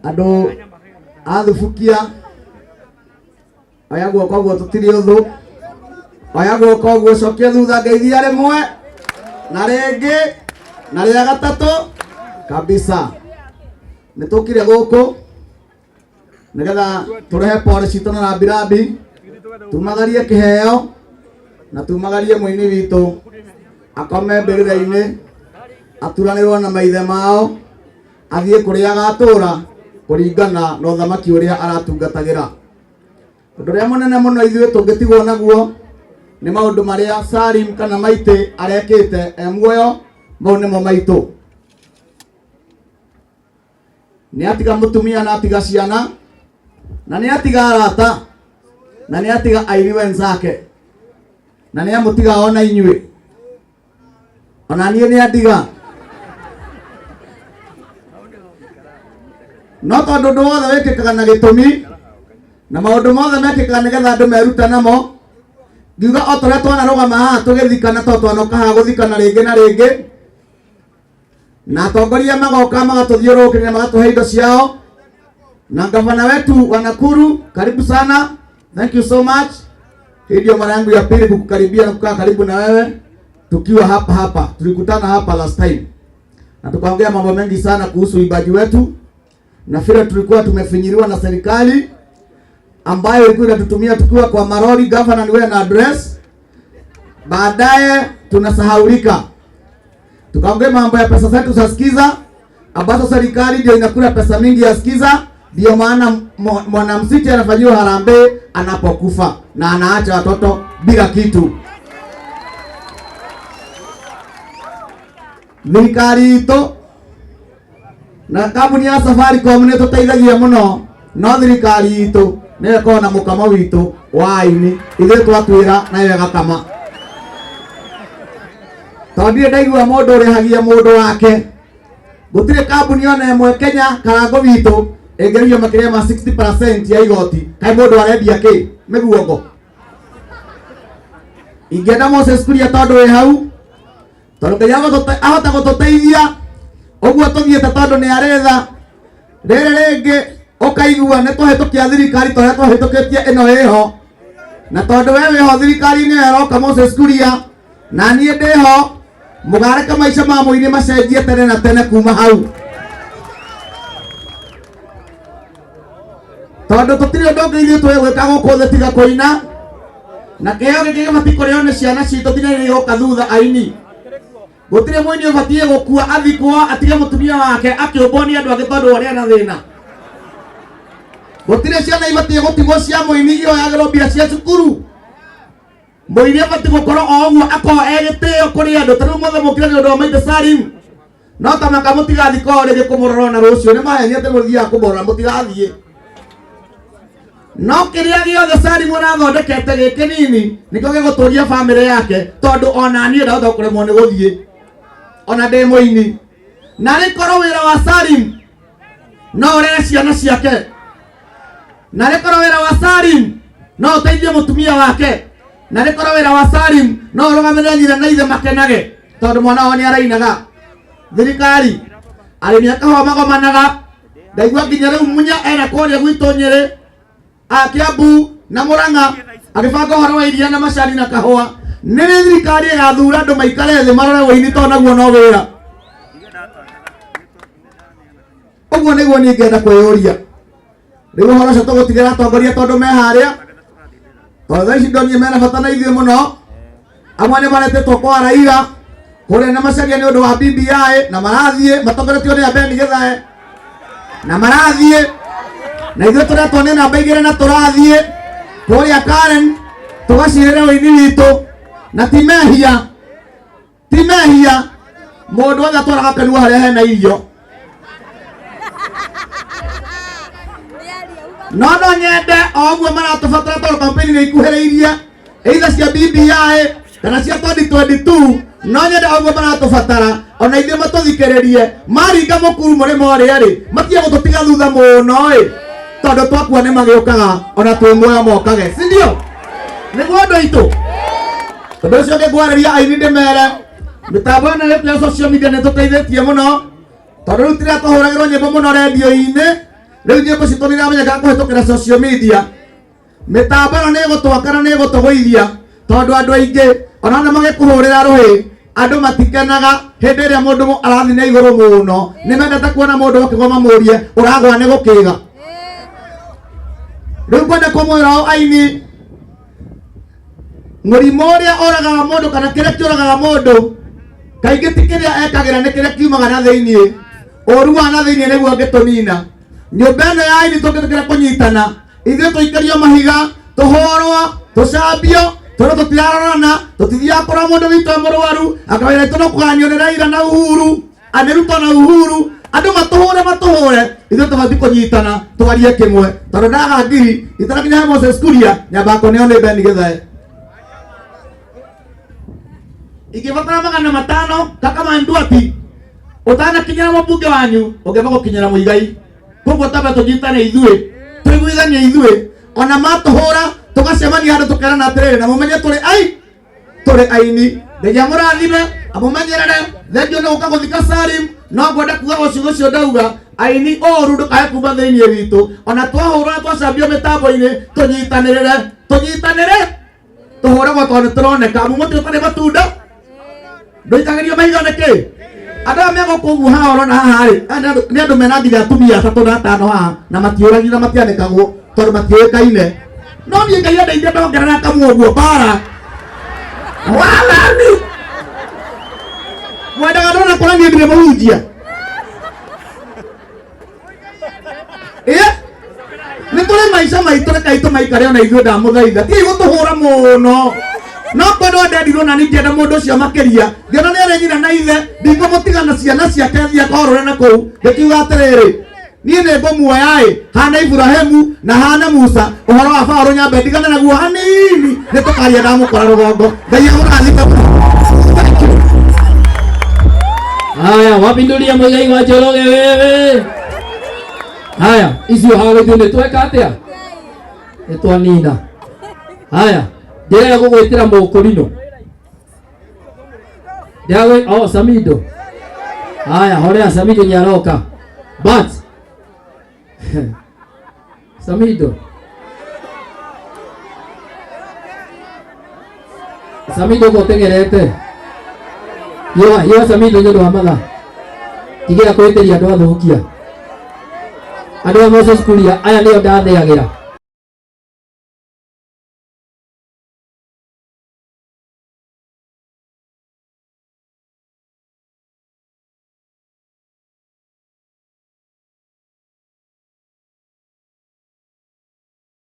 Andũ a Thubukia, oya guoko ũguo, tũtirĩ ũthũ. Oya guoko ũguo, cokia thutha, ngeithia rĩmwe na rĩngĩ na rĩa gatatũ kabisa. Nĩ tũkire gũkũ nĩgetha tũrehe pore citũ na rambirambi, tumagarie kĩheo na tumagarie mũini witũ akome mbĩrĩra-inĩ, aturanĩrwo na maithe mao, athiĩ kũrĩa agatũra kũringana na ũthamaki ũrĩa aratungatagĩra. Ũndũ ũrĩa mũnene mũno ithuĩ tũngĩtigwo naguo nĩ maũndũ marĩa Salim kana Maitĩ arekĩte e muoyo, mau nĩmo maitũ. Nĩ atiga mũtumia na atiga ciana na nĩ atiga arata na nĩ atiga aini wenzake na nĩ amũtiga ona inyuĩ, ona niĩ nĩ andiga. No tondũ ũndũ wothe wĩkĩkaga na gĩtũmi na maũndũ mothe mekĩkaga nĩgetha andũ meruta namo, ngiuga o torĩa twanarũgama haha tũgĩthikana, to twanoka haha gũthikana rĩngĩ na rĩngĩ, na atongoria magoka magatũthiũrũrũkĩria, magatũhe indo ciao. Na gavana wetu wa Nakuru, karibu sana, thank you so much. Hii ndio mara yangu ya pili kukukaribia na kukaa karibu na wewe tukiwa hapa hapa. Tulikutana hapa last time na tukaongea mambo mengi sana kuhusu uimbaji wetu na vile tulikuwa tumefinyiliwa na serikali ambayo ilikuwa inatutumia tukiwa kwa marori. Governor, ni wewe na address, baadaye tunasahaulika. Tukaongea mambo ya pesa zetu za Skiza ambazo serikali ndio inakula pesa mingi ya Skiza. Ndio maana mwanamuziki anafanyiwa harambee anapokufa na anaacha watoto bila kitu. Thirikari itũ na kambuni ya Safaricom nĩ tũteithagia mũno, no thirikari itũ nĩyo ĩkoragwo na mũkamo witũ wa aini. Ithuĩ twatwĩra nayo ĩgakama, tondũ ndirĩ ndaigua mũndũ ũrĩhagia mũndũ wake. Gũtirĩ kambuni ona ĩmwe Kenya, Karango witũ, ĩngĩrĩhio makĩria ma 60% ya igoti. Kaĩ mũndũ arendia kĩ mĩguongo? Ingĩenda Moses Kuria, tondũ wĩ hau, tondũ Ngai ahota gũtũteithia ũguo tũthiĩte, tondũ nĩ arĩ tha. Rĩrĩ rĩngĩ ũkaigua nĩ tũhĩtũkia thirikari tũrĩa tũhĩtũkĩtie ĩno ĩho, na tondũ we wĩho thirikari-inĩ ĩyo ĩroka, Moses Kuria, na niĩ ndĩho, mũgareke maica ma mũini macenjie tene na tene kuma hau, tondũ tũtirĩ ũndũ ũngĩ ithuĩ tũĩ gwĩka gũkũ thĩ tiga kũina, na kĩheo gĩkĩ gĩbatiĩ kũrĩo nĩ ciana citũ nginya iria igũka thutha. Aini, gũtirĩ mũini ũbatiĩ gũkua athikwo atige mũtumia wake akĩũmbwo nĩ andũ angĩ tondũ ũrĩa na thĩna. Gũtirĩ ciana ibatiĩ gũtigwo cia mũini ihoyagĩrwo mbia cia cukuru. Mũini abatiĩ gũkorwo o ũguo, akorwo e gĩtĩo kũrĩ andũ. Ta rĩu mothe mũkire nĩ ũndũ wa Maitũ Salim, no ta maka mũtigathiĩ kwao rĩngĩ kũmũrora ona rũciũ. Nĩ maheni atĩ mũthiaga kũmũrora, mũtigathiĩ. No kĩrĩa gĩothe Salim arathondekete gĩ kĩnini nĩkĩo gĩgũtũria bamĩrĩ yake, tondũ ona niĩ ndahota kũremwo nĩ gũthiĩ ona ndĩ mũini. Na rĩkorwo wĩra wa Salim no ũrere ciana ciake, na rĩkorwo wĩra wa Salim no ũteithie mũtumia wake, na rĩkorwo wĩra wa Salim no ũrũgamĩrĩre nyina na ithe makenage tondũ mwana wao nĩ arainaga. Thirikari, arĩmi a kahũa magomanaga, ndaigua nginya rĩu Munya ena kũrĩa gwitũ Nyĩrĩ a Kiambu na Murang'a agĩbanga ũhoro wa iria na macani na kahũa. Nĩ rĩ thirikari ĩgathura andũ maikare thĩ marore wũini, tondũ naguo no wĩra? Ũguo nĩguo niĩ ngenda kwĩyũria. Rĩu ũhoro ũcio tũgũtigĩra atongoria, tondũ me harĩa, tondũ thaa ici ndonire mena bata na ithuĩ mũno. Amwe nĩ maretĩtwo kwa Raila kũrĩa na Macharia nĩ ũndũ wa BBI, na marathiĩ matongoretio nĩ Abeni Gĩthae, na marathiĩ na ithuĩ tũretwo nĩ namba 2, na tũrathiĩ kũrĩa Karen tũgacirĩre ũini witũ. Na ti mehia, ti mehia. Mũndũ wothe atwaraga kanua harĩa hena irio. No no nyende o ũguo maratũbatara, tondũ kampeni nĩ ikuhĩrĩirie, either cia BBI kana cia 2022. No nyende o ũguo maratũbatara, ona ithuĩ matũthikĩrĩrie. Maringa mũkuru mũrĩmo ũrĩa rĩ, matige gũtũtiga thutha mũno ĩ, tondũ twakua nĩ magĩũkaga, ona twĩ muoyo mokage, si ndio? Nĩguo andũ aitũ. Tondũ ũcio ũngĩ ngwarĩria aini ndĩmere, mĩtambo ĩno ya social media nĩ tũteithĩtie mũno. Tondũ rĩu tiria tũhũragĩrwo nyĩmbo mũno rendio-inĩ, rĩu nyĩmbo citũ nĩ iramenyeka kũhĩtũkĩra social media. Mĩtambo ĩno nĩ ĩgũtwaka na nĩ ĩgũtũgũithia, tondũ andũ aingĩ ona nĩ magĩkũhũrĩra rũhĩ, andũ matikenaga hĩndĩ ĩrĩa mũndũ arathiĩ na igũrũ mũno. Nĩ mendete kuona mũndũ akĩgwa mamũrie ũragwa nĩ gũkĩga. Rĩu ngwenda kũmwĩra ũũ aini, mũrimũ ũrĩa ũragaga mũndũ kana kĩrĩa kĩũragaga mũndũ kaingĩ ti kĩrĩa ekagĩra, nĩ kĩrĩa kiumaga na thĩiniĩ. Ũru wa na thĩiniĩ nĩguo ũngĩtũnina. Nyũmba ĩno ya aini tũngĩtĩkĩra kũnyitana, ithuĩ tũikĩrio mahiga, tũhũrwo, tũcambio, tondũ tũtirarorana, tũtithiaga kũrora mũndũ witũ e mũrwaru, akawĩra itũ no kũganio nĩ Raila na Uhuru, nĩ Ruto na Uhuru, andũ matũhũre matũhũre, ithuĩ tũbatiĩ kũnyitana twarie kĩmwe, tondũ ndaga ngiri itanakinya he Moses Kuria, nyambaga kũneo nĩ Ben Githae. Ingĩbatara 500 kaka Manduati, ũtanakinyĩra mũmbunge wanyu ũngĩamba gũkinyĩra Muigai. Koguo tamba tũnyitane ithuĩ, tũiguithanie ithuĩ, ona matũhũra tũgacemania handũ tũkerana atĩrĩrĩ, na mũmenye tũrĩ ai tũrĩ aini. Ngai amũrathime, amũmenyerere. Thengiũ nĩ gũka gũthika Salim, no ngwenda kuga o ciugo icio ndauga, aini ũru ndũkae kuma thĩiniĩ witũ. Ona twahũrwo na twacambio mĩtambo-inĩ, tũnyitanĩrĩre, tũnyitanĩre, tũhũragwo tondũ nĩ tũroneka. Amu mũtĩ ũtarĩ matunda ndũikagĩrio mahiga nĩkĩ? Andũ aya me gũkũ ũguo haha ũrona haha rĩ, aya nĩ andũ mena nginya atumia atatũ na atano haha, na matiũragio na matianĩkagwo tondũ matiũĩkaine. No niĩ Ngai andeithia ndongerera kamwe ũguo mbara wathani mwendaga ndona kũrĩa niĩ ndirĩ mũhunjia. Ĩ nĩ tũrĩ maica maitũ, reke tũmaikare ona ithuĩ, ndamũthaitha tigai gũtũhũra mũno. No kwendwo ndendirwo na niĩ ngĩenda mũndũ ũcio makĩria, ngĩona nĩ arĩ nyina na ithe, ndingũmũtiga na ciana ciake athiĩ akorũre na kũu. Ngĩkiuga atĩrĩrĩ, niĩ nĩ ngũmuoya ĩ hana Iburahĩmu na hana Musa. Ũhoro wa Baũrũ nyambe ndigane naguo hanini, nĩ tũkaria ndamũkora rũgongo. Ngai amũrathime mũno. Thank you. Haya, wapindulia Muigai wa Njoroge wewe. Haya, icio haro ithuĩ nĩ tweka atĩa? Nĩ twanina. Haya, ndĩrenda gũgwĩtĩra mũkũrinũ. Ndĩragwĩ oh Samido. Haya, horea Samido nĩ aroka. But Samido. Samido ko teng'erete. Yoa, yoa Samido nĩ ũndũ wa mathaa. Tigĩra kwĩtĩria andũ athũkia. Andũ a Moses Kuria aya nĩo ndathĩagĩra.